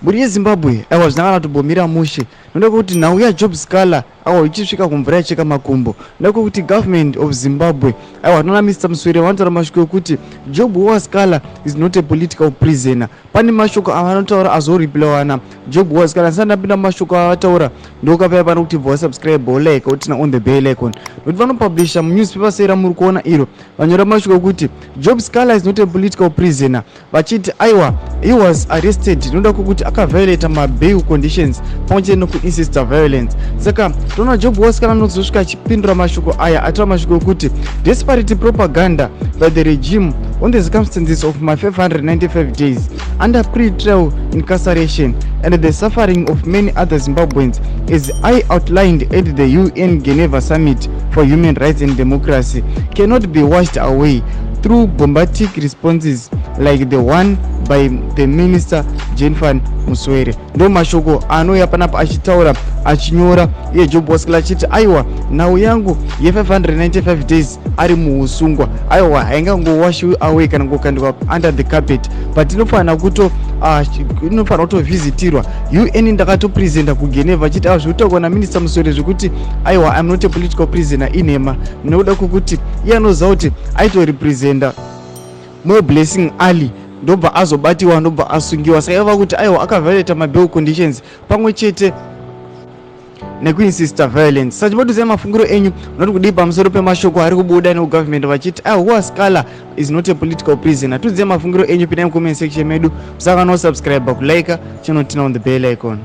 Mhuri yeZimbabwe, aiwa, zvina kana kutombomira mushe noda kwekuti nhau yaJob Sikhala, aiwa, ichisvika kumvura yacheka makumbo noda kwekuti government of Zimbabwe, aiwa, tinoona Mr Muswere vanotaura mashoko ekuti Job Sikhala is not a political prisoner. Pane mashoko avanotaura azoriplewana Job Sikhala. Ndisati ndapinda mumashoko avataura, ndokapaya pano kuti bva wasubscribe, wolike, woturn on the bell icon, nokuti vanopublisha munewspaper sei ramuri kuona iro. Vanyora mashoko ekuti Job Sikhala is not a political prisoner, vachiti aiwa, he was arrested noda kwekuti akaviolata mabail conditions pamwe chete nokuincita violence. Saka toona Job Sikhala anozosvika achipindura mashoko aya, ataura mashoko ekuti desperate propaganda by the regime on the circumstances of my 595 days under pre-trial incarceration and the suffering of many other Zimbabweans, as I outlined at the UN Geneva Summit for Human Rights and Democracy, cannot be washed away through bombastic responses like the one by the Minister Jenfan Muswere. Ndo mashoko anouya panapa achitaura, achinyora iye Job Sikhala, achiti aiwa, nhau yangu ye595 days ari muusungwa, aiwa, haingangowashiwi away kana kukandwa under the carpet, but inofanira kuto inofanira kutovhisitirwa UN. Ndakatopresenta kuGeneva, achiti aiwa, zvekutaurwa naMinister Muswere zvekuti aiwa, I'm not a political prisoner, inhema, nekuda kwekuti iye anoziva kuti aitorepresenta Moreblessing Ali, ndobva azobatiwa, ndobva asungiwa. Saka iva kuti aiwa, akaviolata mabail conditions pamwe chete nekuincita violence. Saka chimbotiudzai mafungiro enyu, unoti kudii pamusoro pemashoko ari kubuda nekugovernment vachiti aiwa, Sikhala is not a political prisoner? Tiudzai mafungiro enyu, pindai mucomment section medu. Musaka nosubscribe, kulike, chinoturn on the bell icon.